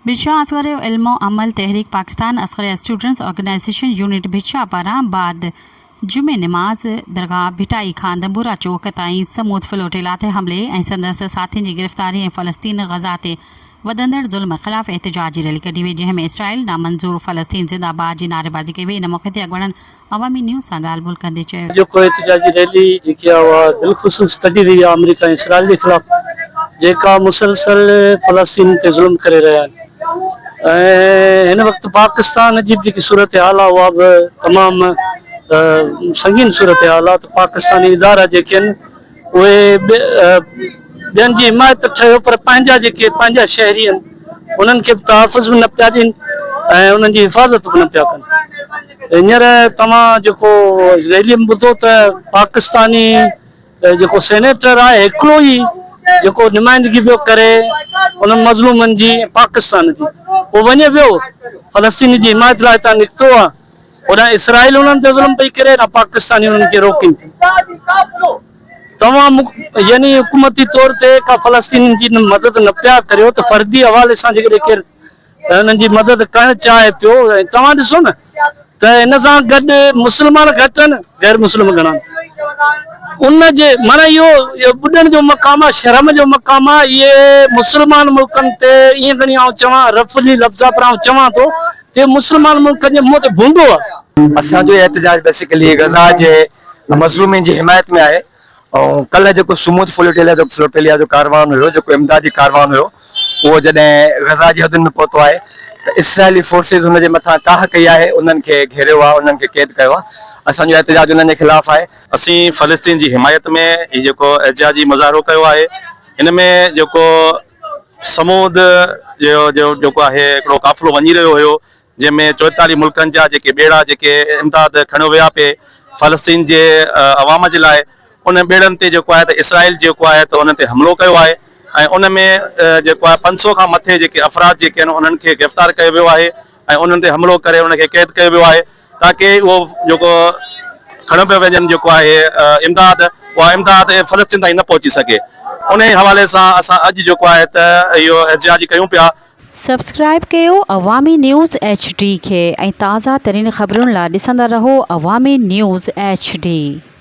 ڀٽشاهه اصغر علم و عمل تحريڪ Pakistan Asgharia students organization unit Bhitshah پاران بعد جمعي نماز درگاهه ڀٽائي کان دنبورا چوڪ تائين سمود فلوٽيلا تي حملي ۽ سندس ساٿين جي گرفتاري ۽ فلسطين غزه تي وڌندڙ ظلم خلاف احتجاجي ريلي ڪڍي وئي جنهن ۾ اسرائيل نامنظور فلسطين زنده باد جي نعريبازي ڪئي وئي ان موقعي تي اڳواڻن عوامي نيوز سان ڳالهه ٻولهه ڪندي چيو. جيڪو احتجاجي ريلي جيڪي آ اها بالخصوص ڪڍي وئي آ آمريڪا ۽ اسرائيل جي خلاف جيڪا مسلسل فلسطين تي ظلم ڪري رهيا آهن ۽ هن وقت پاڪستان جي به جيڪي صورتحال آ اها به تمام سنگين صورتحال آ ته پاڪستاني ادارا جيڪي آهن اهي ٻين جي حمايت ته ٺهيو پر پنهنجا جيڪي پنهنجا شهري آهن انهن کي به تحفظ به نه پيا ڏين ۽ انهن جي حفاظت به نه پيا ڪن هينئر توهان جيڪو ريلي ۾ ٻڌو ته پاڪستاني جيڪو سينيٽر آهي هڪڙو ئي جيڪو نمائندگي پيو ڪري انهن مظلومن جي پاڪستان جي اهو وڃي پيو فلسطين جي حمايت لاء هتان نڪتو آهي هوڏانهن اسرائيل انهن تي ظلم پئي ڪري ۽ پاڪستاني انهن کي روڪين پيا. توهان يعني حڪومتي طور تي ڪا فلسطينين جي مدد نه پيا ڪريو ته فردي حوالي سان جيڪڏهن ڪير انهن جي مدد ڪرڻ چاهي پيو ۽ توهان ڏسو نه ته ان سان گڏ مسلمان گهٽ آهن غير مسلم گهڻا آهن ان جي معنيٰ اهو ٻڏڻ جو مقام آهي شرم جو مقام آهي اهي مسلمان ملڪن تي ائين کڻي آئون چوان رفلي لفظ آهي پر آئون چوان ٿو تي مسلمان ملڪن جي منهن تي ڀونڊو آ. اسان جو احتجاج بيسيڪلي غزه جي مظلومين جي حمايت ۾ آهي ۽ ڪلهه جيڪو سمود فلوٽيليا جو فلوٽيليا جو ڪاروان هيو جيڪو امدادي ڪاروان هيو اهو جڏهن غزه جي حدن ۾ پهتو آهي ته اسرائيلي فورسز ان جي مٿان ڪاهه ڪئي آهي انهن کي گهيريو آهي انهن کي قيد ڪيو آهي اسان جو احتجاج انهن جي خلاف آهي. اسين فلسطين جي حمايت ۾ هي جيڪو احتجاجي مظاهرو ڪيو آهي هن ۾ جيڪو سمود جو جيڪو آهي هڪڙو قافلو وڃي رهيو هيو جنهن ۾ 44 ملڪن جا جيڪي ٻيڙا جيڪي امداد کڻيو ويا پئي فلسطين جي عوام جي لاء ان ٻيڙن تي جيڪو آهي ته اسرائيل جيڪو آهي ته انهن تي حملو ڪيو آهي ۽ ان ۾ جيڪو آهي 500 کان مٿي جيڪي افراد جيڪي آهن انهن کي گرفتار ڪيو ويو آهي ۽ انهن تي حملو ڪري انهن کي قيد ڪيو ويو آهي تاڪه اهو جيڪو کڻيو پيو وڃن جيڪو آهي امداد اها امداد فلسطين تائين نه پهچي سگهي انهي حوالي سان اسان اڄ جيڪو آهي ته اهو احتجاج ڪيون پيا. سبسڪرائيب ڪيو عوامي نيوز ايڇ ڊي کي ۽ تازه ترين خبرن لا ڏسندا رهو عوامي نيوز ايڇ ڊي.